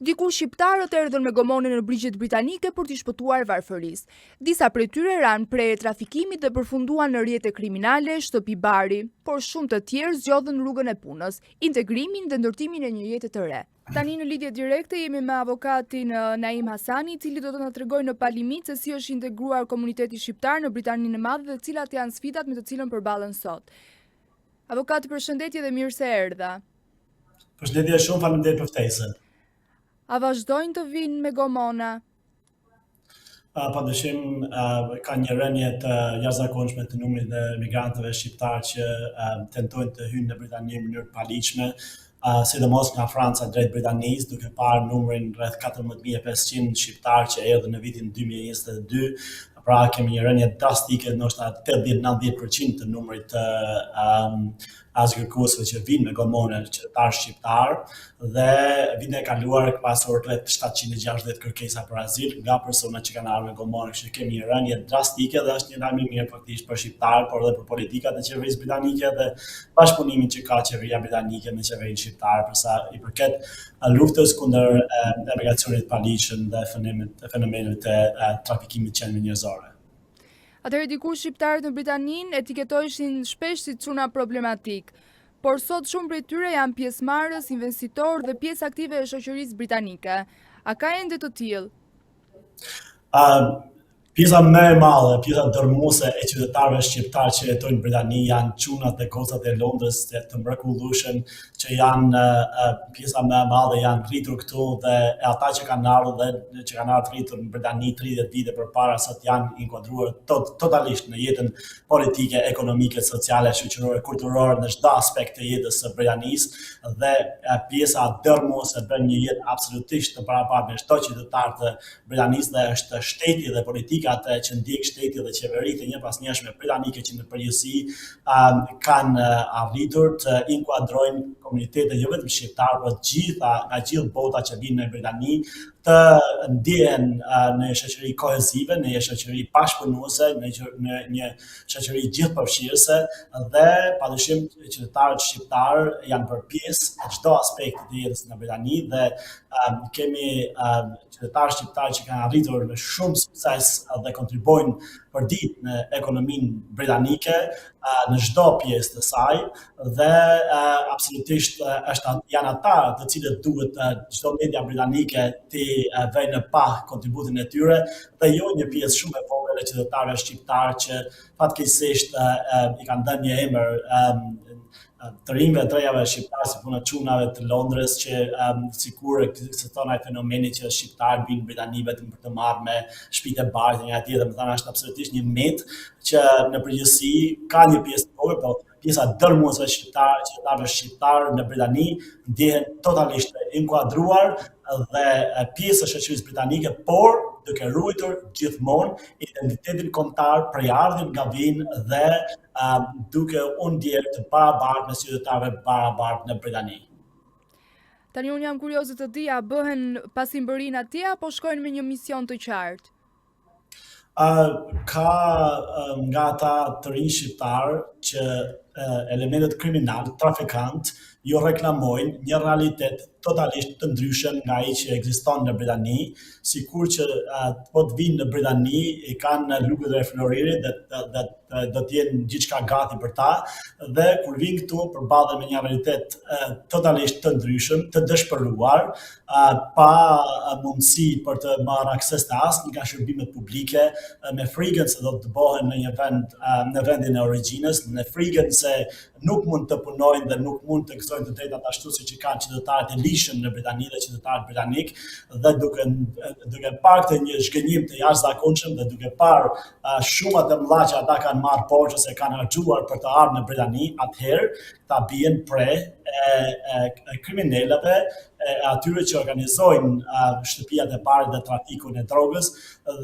Dikur shqiptarët erdhën me gomone në brigjet britanike për t'i shpëtuar varfërisë. Disa prej tyre ranë pre e trafikimit dhe përfunduan në rrjete kriminale, shtëpi bari, por shumë të tjerë zgjodhën rrugën e punës, integrimin dhe ndërtimin e një jete të re. Tani në lidhje direkte jemi me avokatin Naim Hasani, i cili do të na tregojë në pa limit se si është integruar komuniteti shqiptar në Britaninë e Madhe dhe cilat janë sfidat me të cilën përballen sot. Avokat, përshëndetje dhe mirë se erdha. Përshëndetje shumë, faleminderit për ftesën. A vazhdojnë të vijnë me gomona? Pa dyshim, ka një rënie të jashtëzakonshme të numrit të emigrantëve shqiptarë që tentojnë të hyjnë në Britani në mënyrë të paligjshme, sidomos nga Franca drejt Britanisë, duke parë numrin rreth 14500 shqiptarë që erdhën në vitin 2022, pra kemi një rënie drastike, ndoshta 80-90% të numrit të um, azilkërkuesve që vijnë me gomone qytetarë shqiptarë dhe vitin e kaluar ka pasur rreth 760 kërkesa për azil nga persona që kanë ardhur me gomone, kështu që kemi një rënie drastike dhe është një lajm i mirë faktikisht për shqiptarët, por edhe për politikat e qeverisë britanike dhe bashkëpunimin që ka qeveria britanike me qeverinë shqiptare për sa i përket luftës kundër emigracionit të paligjshëm dhe fenomenit të trafikimit të qenieve njerëzore. Atëherë dikur shqiptarët në Britani etiketoheshin shpesh si çuna problematikë. Por sot shumë prej tyre janë pjesëmarrës, investitorë dhe pjesë aktive e shoqërisë britanike. A ka ende të tillë? Uh, pjesa më e madhe, pjesa dërrmuese e qytetarëve shqiptarë që jetojnë në Britani janë çunat dhe gocat e Londrës të, të mrekullueshëm që janë uh, pjesa më e madhe janë rritur këtu dhe ata që kanë ardhur dhe që kanë ardhur rritur në Britani 30 vite përpara sot janë inkuadruar to totalisht në jetën politike, ekonomike, sociale, shoqërore, kulturore në çdo aspekt të jetës së Britanisë dhe pjesa dërrmuese bën një jetë absolutisht të barabartë me çdo qytetar të Britanisë dhe është shteti dhe politikat që ndjek shteti dhe qeveritë e njëpasnjëshme britanike që në përgjithësi um, kanë arritur të inkuadrojnë komunitete jo vetëm shqiptarë, por të gjitha nga gjithë bota që vijnë në Britani të ndjehen uh, në një shoqëri kohezive, në një shoqëri bashkëpunuese, në një, në një shoqëri gjithëpërfshirëse dhe padyshim qytetarët shqiptarë janë bërë pjesë e çdo aspekti të jetës në Britani dhe um, kemi um, qytetarë shqiptarë që kanë arritur me shumë sukses dhe kontribuojnë përditë në ekonominë britanike në çdo pjesë të saj dhe absolutisht është janë ata të cilët duhet çdo media britanike t'i vëjë në pah kontributin e tyre dhe jo një pjesë shumë e vogël e qytetarëve shqiptarë që fatkeqësisht i kanë dhënë një emër të rinjve të rejave shqiptarë si puna çunave të Londrës që um, sikur ekziston ai fenomeni që shqiptarët vijnë në Britani vetëm për t'u marrë me shtëpitë e barit e një atje, domethënë është absolutisht një mit që në përgjithësi ka një pjesë të vogël, po pjesa dërrmuese e shqiptarëve, qytetarëve shqiptarë në Britani ndjehen totalisht të inkuadruar dhe pjesë e shoqërisë britanike, por duke ruajtur gjithmonë identitetin kombëtar, prejardhjen nga vijnë dhe uh, duke u ndjerë të barabartë me qytetarëve barabartë në Britani. Tani unë jam kurioze të di, a bëhen pasi mbërrijnë atje apo shkojnë me një mision të qartë? Uh, ka uh, nga ata të rinj shqiptarë që uh, elementët kriminalë, trafikantë, ju reklamojnë një realitet totalisht të ndryshëm nga ai që ekziston në Britani, sikur që uh, po të vinë në Britani i kanë lugët e floririt dhe, dhe, dhe, dhe do të jenë gjithçka gati për ta dhe kur vinë këtu përballen me një realitet uh, totalisht të ndryshëm, të dëshpëruar, uh, pa mundësi për të marrë akses të asnjë nga shërbimet publike, uh, me frikën se do të dëbohen në një vend uh, në vendin e origjinës, me frikën se nuk mund të punojnë dhe nuk mund të gëzojnë të drejtat ashtu siç i kanë qytetarët e ligjshëm në Britani dhe qytetarët britanikë dhe duke duke parë këtë një zhgënjim të jashtëzakonshëm dhe duke parë uh, shumat e mëdha që ata kanë marrë borxh ose kanë harxhuar për të ardhur në Britani, atëherë këta bien pre e, e, e kriminelëve, e atyre që organizojnë uh, shtëpiat e barit dhe trafikun e drogës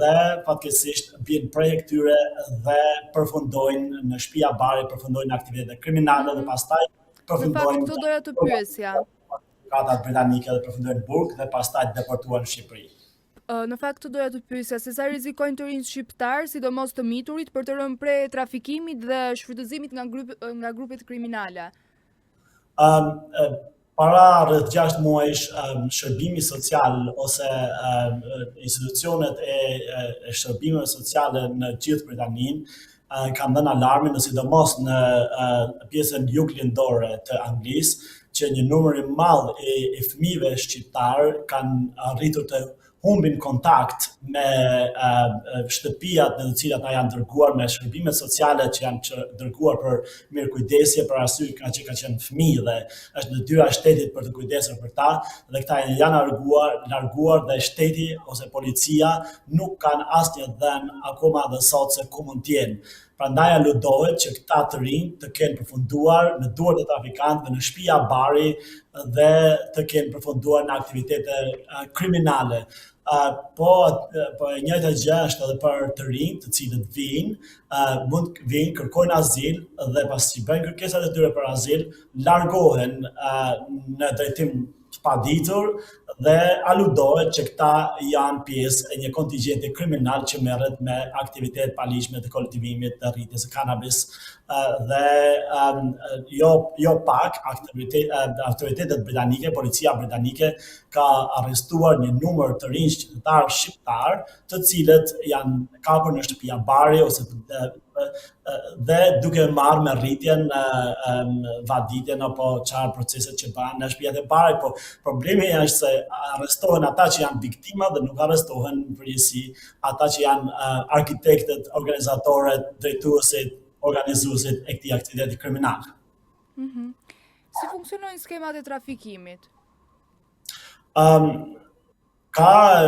dhe fatkeqësisht bien pre e këtyre dhe përfundojnë në shtëpia bari, përfundojnë në aktivitete kriminale dhe pastaj përfundojnë. Në fakt, këtu doja të pyesja. Gjykatat britanike dhe përfundojnë në burg dhe pastaj deportuar në Shqipëri. Në fakt të doja të pyesja se sa rrezikojnë të rinjtë shqiptarë, sidomos të miturit, për të rënë pre e trafikimit dhe shfrytëzimit nga grup nga grupet kriminale. Um, para rreth 6 muajsh um, shërbimi social ose um, institucionet e, e shërbimeve sociale në gjithë Britaninë uh, kanë dhënë alarmin, në sidomos në uh, pjesën juglindore të Anglisë, që një numër i madh i, i fëmijëve shqiptarë kanë arritur të humbin kontakt me uh, shtëpiat në të cilat na janë dërguar me shërbimet sociale që janë që dërguar për mirëkujdesje për arsye ka që ka qenë fëmijë dhe është detyra e shtetit për të kujdesur për ta dhe këta janë larguar, larguar dhe shteti ose policia nuk kanë asnjë dhënë akoma dhe sot se ku mund të jenë. Prandaj aludohet që këta të rinj të kenë përfunduar në duart e trafikantëve në shtëpia bari dhe të kenë përfunduar në aktivitete kriminale. Uh, po po e njëjta gjë është edhe për të rinj, të cilët vijnë, uh, mund të vijnë, kërkojnë azil dhe pasi bëjnë kërkesat e tyre për azil, largohen uh, në drejtim të paditur dhe aludohet që këta janë pjesë e një kontingjenti kriminal që merret me aktivitete të paligjshme të kultivimit të rritjes së kanabis dhe um, jo jo pak aktivitet autoritetet britanike, policia britanike ka arrestuar një numër të rinj qytetarë shqiptarë, të cilët janë kapur në shtëpia bari ose dhe duke marrë me rritjen, vaditjen apo çfarë proceset që bëhen në shtëpiat e barit, po problemi është se arrestohen ata që janë viktima dhe nuk arrestohen në përgjithësi ata që janë arkitektët, organizatorët, drejtuesit, organizuesit e këtij aktiviteti kriminal. Mm -hmm. Si funksionojnë skemat e trafikimit? Um, Ka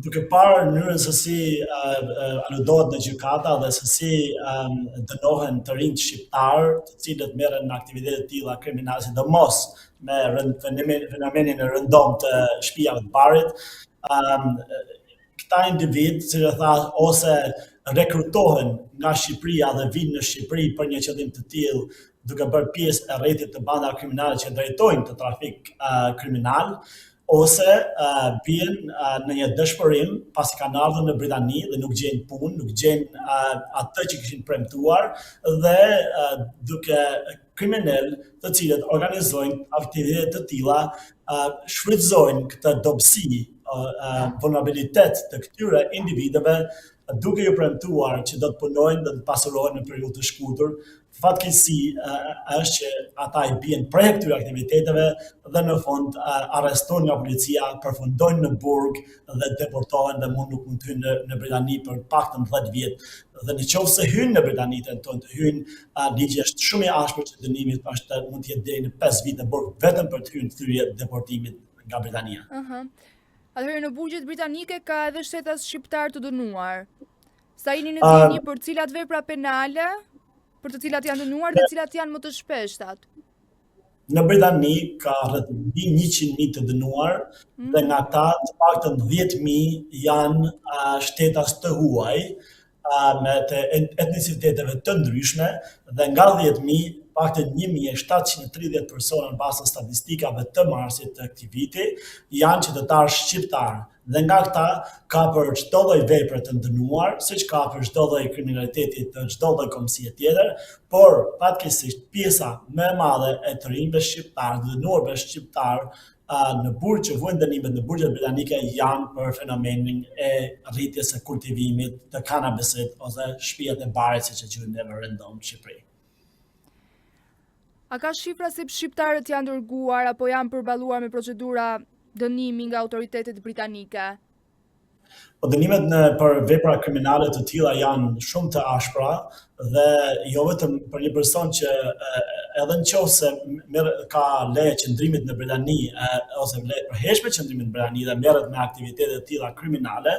duke parë mënyrën se si uh, aludohet në gjykata dhe se si um, dënohen të rinjtë shqiptarë, të cilët merren në aktivitete të tilla kriminale, sidomos me rënd, fenomenin e rëndomtë të shtëpiave të barit, um, këta individë, si e tha, ose rekrutohen nga Shqipëria dhe vijnë në Shqipëri për një qëllim të tillë, duke bërë pjesë e rrjetit të bandave kriminale që drejtojnë këtë trafik uh, kriminal, ose uh, bien uh, në një dëshpërim pasi kanë ardhur në Britani dhe nuk gjejnë punë, nuk gjejnë uh, atë që kishin premtuar dhe uh, duke kriminelë të cilët organizojnë aktivitete të tilla uh, shfrytëzojnë këtë dobësi, uh, uh, vulnerabilitet të këtyre individëve duke ju premtuar që do të punojnë dhe të pasurohen në periudhë të shkurtër, fatkeqësi është që ata i bien pre këtyre aktiviteteve dhe në fund arrestohen nga policia, përfundojnë në burg dhe deportohen dhe mund nuk mund të hyjnë në, në Britani për paktën 10 vjet. Dhe në qoftë se hyjnë në Britani, tentojnë të hyjnë, ligji është shumë i ashpër që dënimi është mund të jetë deri në 5 vite burg vetëm për të hyrë në thyerje të deportimit nga Britania. Ëh. Uh -huh. Atëherë në burgjet britanike ka edhe shtetas shqiptarë të dënuar. Sa jeni në dijeni për cilat vepra penale, për të cilat janë dënuar dhe cilat janë më të shpeshtat? Në Britani ka rreth mbi 100.000 të dënuar mm. dhe nga ta të paktën 10.000 janë uh, shtetas të huaj uh, me të etniciteteve të ndryshme dhe nga 10.000 paktën 1730 persona në bazë të statistikave të marsit të këtij viti janë qytetarë shqiptarë dhe nga këta ka për çdo lloj vepre të dënuar, siç ka për çdo lloj kriminaliteti të çdo lloj kombësie tjetër, por fatkeqësisht pjesa më e madhe e të rinjve shqiptarë, të dënuarve shqiptarë në burg që vuajnë dënimet në burgjet britanike janë për fenomenin e rritjes së kultivimit të kanabisit ose shtëpiat e barit siç e quajmë neve rëndom në Shqipëri. A ka shifra se shqiptarët janë dërguar apo janë përballuar me procedura dënimi nga autoritetet britanike? Po dënimet në për vepra kriminale të tilla janë shumë të ashpra dhe jo vetëm për një person që edhe në qoftë se merr ka leje qëndrimit në Britani ose leje të përhershme qëndrimit në Britani dhe merret me aktivitete të tilla kriminale,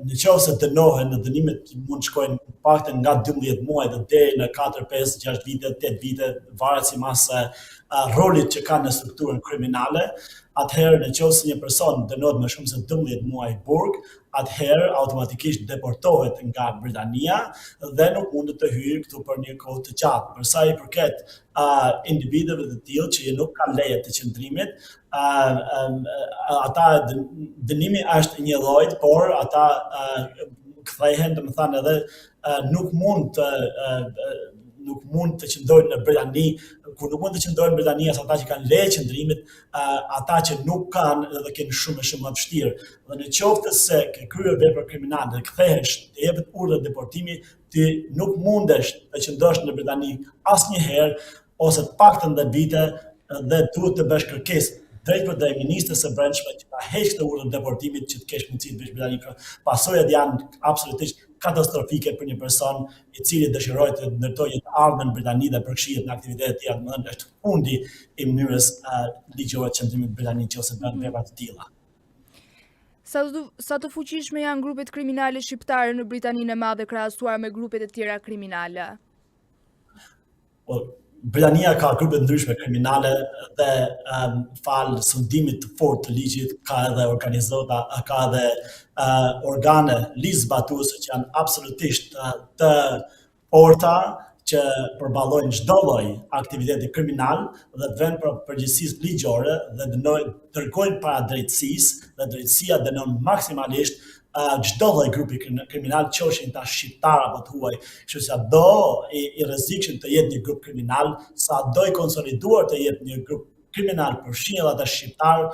në qoftë se dënohen në dënimet mund të shkojnë të paktën nga 12 muaj dhe deri në 4, 5, 6 vite, 8 vite, varet simas rolit që kanë në strukturën kriminale, atëherë në qoftë se një person dënohet më shumë se 12 muaj burg, atëherë automatikisht deportohet nga Britania dhe nuk mundet të hyjë këtu për një kohë të gjatë. Për sa i përket uh, individëve të tillë që nuk kanë leje të qëndrimit, uh, um, ata dënimi është një lloj, por ata uh, kthehen, domethënë edhe uh, nuk mund të uh, nuk mund të qëndrojnë në Britani, kur nuk mund të qëndrojnë në Britani as ata që kanë leje qëndrimit, uh, ata që nuk kanë edhe kenë shumë e shumë më të vështirë. Dhe në qoftë se ke kryer vepër kriminale dhe kthehesh, të jepet urdhër deportimi, ti nuk mundesh të qëndrosh në Britani asnjëherë ose të paktën 10 vite dhe duhet të bësh kërkesë drejtpërdrejt ministres së brendshme që ta heqë këtë urdhër deportimit që të kesh mundësi të vish në Britani. Pra, pasojat janë absolutisht katastrofike për një person i cili dëshiron të ndërtojë një të ardhme në Britani dhe përfshihet në aktivitete të tjera, domethënë është fundi i mënyrës uh, ligjore të qëndrimit në Britani nëse bën mhm. vepra të tilla. Sa të, sa të fuqishme janë grupet kriminale shqiptare në Britaninë e Madhe krahasuar me grupet e tjera kriminale? Po, Britania ka grupe të ndryshme kriminale dhe um, falë sundimit të fortë të ligjit ka edhe organizata, ka edhe uh, organe ligjzbatuese që janë absolutisht uh, të forta që përballojnë çdo lloj aktiviteti kriminal dhe të vënë para përgjegjësisë ligjore dhe dënojnë, dërgojnë para drejtësisë dhe drejtësia dënon maksimalisht çdo lloj grupi kriminal, qofshin ata shqiptarë apo të huaj. Kështu që sado i, i rrezikshëm të jetë një grup kriminal, sado i konsoliduar të jetë një grup kriminal përfshi edhe ata shqiptarë,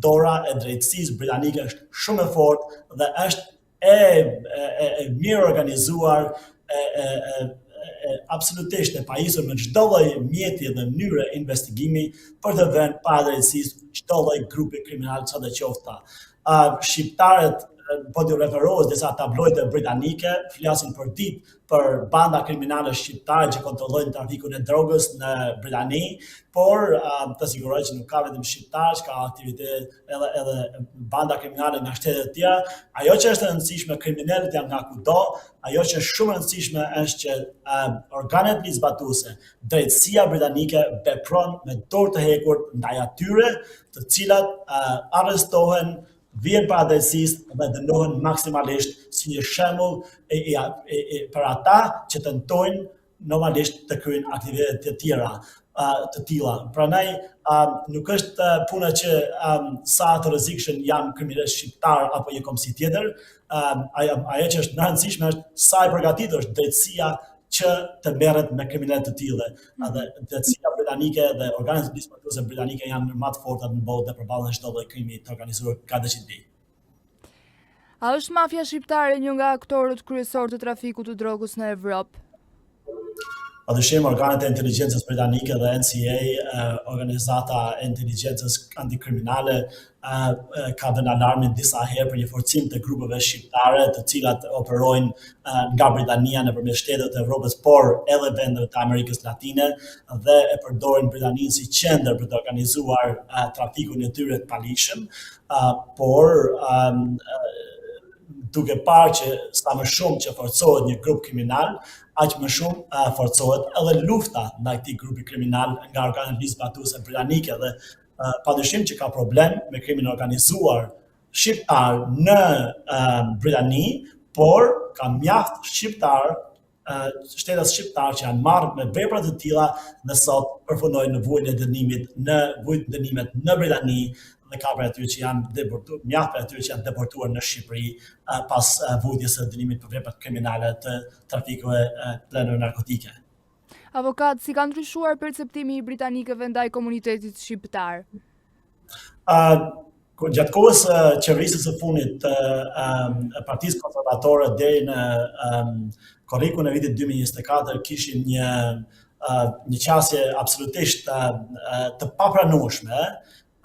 dora e drejtësisë britanike është shumë e fortë dhe është e, e, e, e mirë organizuar, e, e, e, e absolutisht e pajisur me çdo lloj mjeti dhe mënyre investigimi për të vënë para drejtësisë çdo lloj grupi kriminal sado qoftë. Uh, shqiptarët po t'ju referohesh disa tabloide britanike, flasin për ditë për banda kriminale shqiptare që kontrollojnë trafikun e drogës në Britani, por uh, të siguroj që nuk ka vetëm shqiptarë, që ka aktivitet edhe edhe banda kriminale nga shtete të tjera. Ajo që është e rëndësishme, kriminelët janë nga kudo, ajo që është shumë e rëndësishme është që uh, organet ligjzbatuese, drejtësia britanike vepron me dorë të hekurt ndaj atyre të cilat uh, arrestohen vihen para drejtësisë dhe dënohen maksimalisht si një shembull e, e, e, e, për ata që tentojnë normalisht të kryejnë aktivitete të tjera uh, të tilla. Prandaj uh, nuk është puna që um, sa të rrezikshëm janë kriminelët shqiptar apo një kombësi tjetër, um, ajo, ajo që është më e rëndësishme është sa e përgatitur është drejtësia që të merret me kriminelë të tillë. Mm. Dhe drejtësia britanike dhe organet ligjzbatuese britanike janë më të fortat në botë dhe përballen çdo lloj krimi të organizuar ngado që të vijë. A është mafia shqiptare një nga aktorët kryesorë të trafikut të drogës në Evropë? Padyshim organet e inteligjencës britanike dhe NCA, organizata e inteligjencës antikriminale, ka dhënë alarmin disa herë për një forcim të grupeve shqiptare, të cilat operojnë nga Britania nëpërmjet shteteve të Evropës, por edhe vendeve të Amerikës Latine dhe e përdorin Britaninë si qendër për të organizuar trafikun e tyre të paligjshëm, por duke parë që sa më shumë që forcohet një grup kriminal, aq më shumë uh, forcohet edhe lufta ndaj këtij grupi kriminal nga organet ligjzbatuese britanike dhe uh, padyshim që ka problem me krimin e organizuar shqiptar në uh, Britani, por ka mjaft shqiptar shtetas shqiptar që janë marrë me vepra të tilla dhe sot përfundojnë në vuajtjen e dënimit në vuajtjen dënimet në Britani dhe ka prej atyre që janë deportuar, mjaft prej atyre që janë deportuar në Shqipëri pas vuajtjes së dënimit për veprat kriminale të trafikut të lëndëve narkotike. Avokat, si ka ndryshuar perceptimi i britanikëve ndaj komunitetit shqiptar? Uh, Gjatë kohës së qeverisjes së fundit të um, Partisë Konservatore deri në um, korrikun e vitit 2024 kishim një uh, një qasje absolutisht uh, të papranueshme,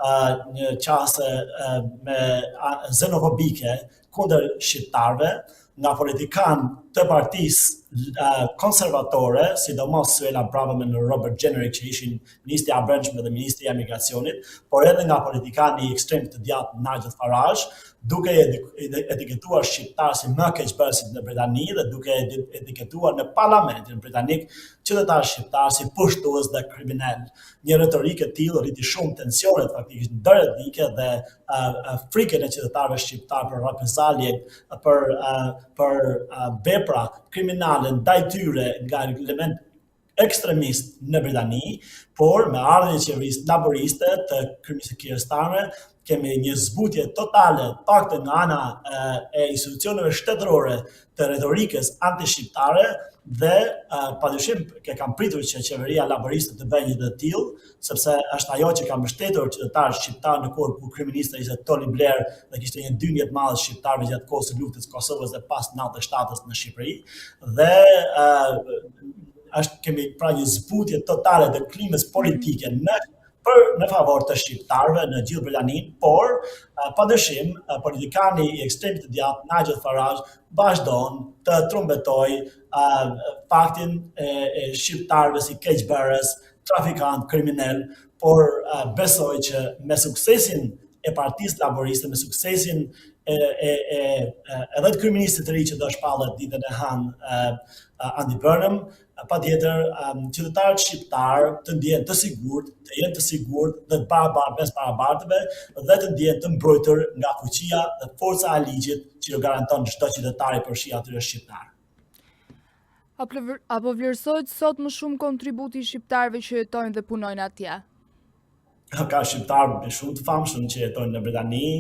uh, një qasje uh, me uh, xenofobike kundër shqiptarëve. nga politikanë të partisë konservatore, sidomos Suella Braverman dhe Robert Jenrick që ishin ministrja e Brendshme dhe ministrja e Migracionit, por edhe nga politikani i ekstremit të djathtë Nigel Farage, duke etiketuar shqiptarë si më keqbërësit në Britani dhe duke etiketuar në parlamentin britanik qytetarë shqiptarë si pushtues dhe kriminelë. Një retorikë e tillë rriti shumë tensionet faktikisht ndëretnike dhe uh, frikën e qytetarëve shqiptarë për reprezalje, për uh, për uh, vepra kriminale ndaj tyre nga elementë ekstremistë në Britani, por me ardhjen e qeverisë laboriste të kryeministrit Keir Starmer, kemi një zbutje totale, të paktën nga ana e institucioneve shtetërore të retorikës antishqiptare dhe padyshim që kam pritur që qeveria laboriste të bëjë një të tillë, sepse është ajo që ka mbështetur qytetarët shqiptarë në kohën kur kryeministër ishte Tony Blair dhe kishte një dyndje të madhe shqiptarëve gjatë kohës së luftës së Kosovës dhe pas 97-s në Shqipëri dhe uh, është kemi pra një zbutje totale të klimës politike në për në favor të shqiptarëve në gjithë Britaninë, por padyshim politikani i ekstremit të djathtë Nigel Farage vazhdon të trumbetojë faktin e, e shqiptarëve si keqbërës, trafikantë, kriminelë, por besoj që me suksesin e Partisë Laboriste, me suksesin e e e edhe të kryeministrit të ri që do shpallet ditën e hënë Andy Burnham, patjetër qytetarët shqiptarë të ndjehen të sigurt, të jenë të sigurt dhe të barabartë mes barabartëve dhe të ndjehen të mbrojtur nga fuqia dhe forca e ligjit që ju garanton çdo qytetari përfshi atyre shqiptar. A po vlerësohet sot më shumë kontributi i shqiptarëve që jetojnë dhe punojnë atje? Ka shqiptarë shumë të famshëm që jetojnë në Britani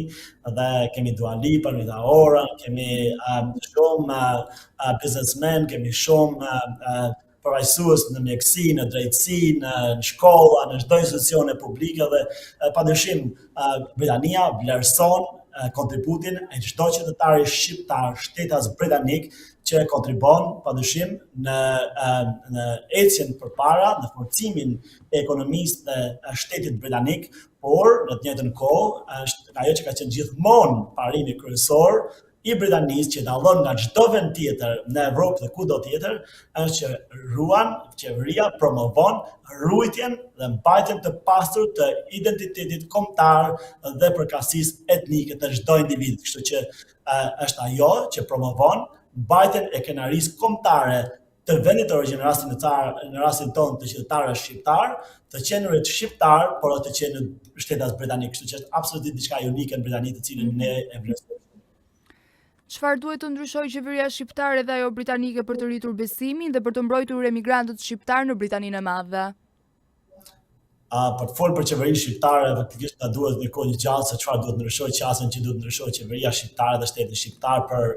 dhe kemi Dua Lipa, Rita Ora, kemi um, shumë uh, biznesmen, kemi shumë uh, përfaqësues në mjekësi, në drejtësi, në, në shkolla, në çdo institucione publike dhe uh, padyshim uh, Britania vlerëson kontributin e çdo qytetari shqiptar, shtetas britanik që kontribuon padyshim në në ecjen përpara, në forcimin e ekonomisë dhe shtetit britanik, por në të njëjtën kohë është ajo që ka qenë gjithmonë parimi kryesor i Britanisë që dallon nga çdo vend tjetër në Evropë dhe kudo tjetër, është që ruan qeveria promovon ruajtjen dhe mbajtjen të pastër të identitetit kombëtar dhe përkatësisë etnike të çdo individi. Kështu që është ajo që promovon mbajtjen e krenarisë kombëtare të vendit të origjinës në rastin e tar, në rastin tonë të qytetarëve shqiptar, të qenurit shqiptar, por edhe të qenurit shtetas britanik, kështu që është absolutisht diçka unike në Britani të cilën ne e vlerësojmë. Çfarë duhet të ndryshojë qeveria shqiptare dhe ajo britanike për të rritur besimin dhe për të mbrojtur emigrantët shqiptarë në Britaninë e Madhe? A për të folur për qeverinë shqiptare, faktikisht na duhet një kohë të gjatë se çfarë duhet ndryshojë qasjen që duhet ndryshojë qeveria shqiptare dhe shteti shqiptar për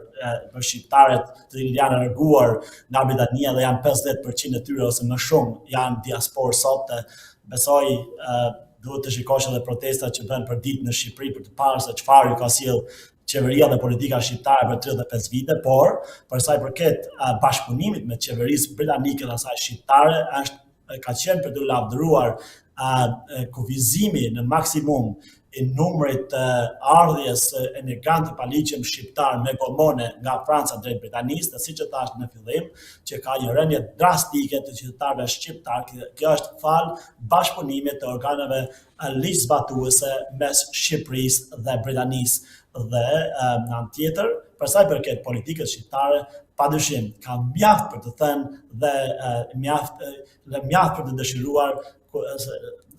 për shqiptarët të cilët janë larguar nga Britania dhe janë 50% e tyre ose më shumë janë diasporë sot. Besoj duhet të shikosh edhe protestat që bëhen për ditë në Shqipëri për të parë se çfarë ju ka sjell qeveria dhe politika shqiptare për 35 vite, por për sa i përket bashkëpunimit me qeverisë britanike dhe asaj shqiptare, është ka qenë për të lavdëruar kufizimi në maksimum i numrit të ardhjes së emigrantëve të paligjshëm shqiptar me gomone nga Franca drejt Britanisë, dhe siç e thashë në fillim, që ka një rënie drastike të qytetarëve shqiptar, kjo është falë bashkëpunimit të organeve ligjzbatuese mes Shqipërisë dhe Britanisë. Dhe në anë tjetër, për sa i përket politikës shqiptare, padyshim ka mjaft për të thënë dhe mjaft dhe mjaft për të dëshiruar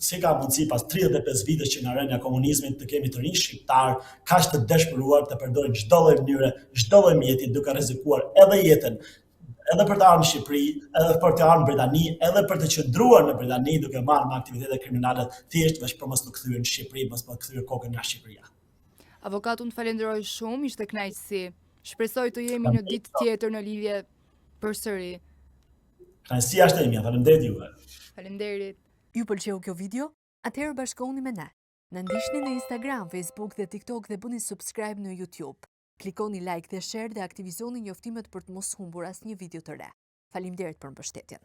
si ka mundësi pas 35 vitesh që nga rënia e komunizmit të kemi të rinj shqiptar kaq të dëshpëruar të përdorin çdo lloj mënyre, çdo lloj mjeti duke rrezikuar edhe jetën edhe për të ardhur në Shqipëri, edhe për të ardhur në Britani, edhe për të qëndruar në Britani duke marrë me aktivitete kriminale thjesht veç për mos të kthyer në Shqipëri, mos të kthyer kokën nga Shqipëria. Avokat, unë të falenderoj shumë, ishte kënaqësi. Shpresoj të jemi një ditë tjetër në lidhje përsëri. Kënaqësia është e imja, faleminderit juve. Faleminderit. Ju pëlqeu kjo video? Atëherë bashkohuni me ne. Na ndiqni në Instagram, Facebook dhe TikTok dhe bëni subscribe në YouTube. Klikoni like dhe share dhe aktivizoni njoftimet për të mos humbur asnjë video të re. Faleminderit për mbështetjen.